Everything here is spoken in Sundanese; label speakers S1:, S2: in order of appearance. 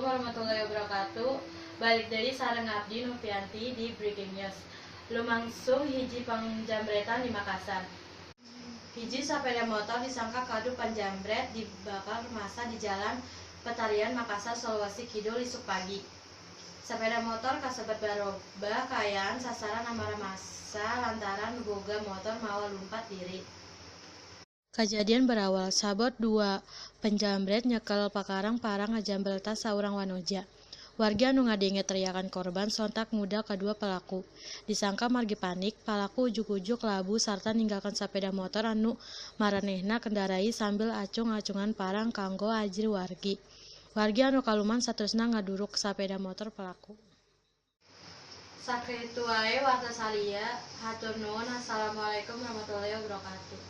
S1: Assalamualaikum warahmatullahi wabarakatuh. Balik deui sareng abdi Novianti di Breaking News. Lumangsung hiji pangjambretan di Makassar. Hiji sapeda motor disangka kadu panjambret dibakar massa di Jalan Petarian, Makassar, Sulawesi Kidul, isuk pagi. Sapeda motor kasebat barobah kaayaan sasaran amarah massa lantaran nu boga motor mawa lumpat diri. Kajadian berawal sabot dua penjambret nyekel pakarang parang ngajambel tas saurang wanoja. Wargi anu ngadenge teriakan korban sontak ngudag kadua pelaku. Disangka margi panik, palaku ujug-ujug labuh sarta ninggalkeun sapeda motor anu maranehna kendarai sambil acung-acungan parang kanggo ajrih wargi. Wargi anu kaluman saterusna ngaduruk sapeda motor pelaku. Sakitu wae warta saliya, hatur nuhun. Assalamualaikum warahmatullahi wabarakatuh.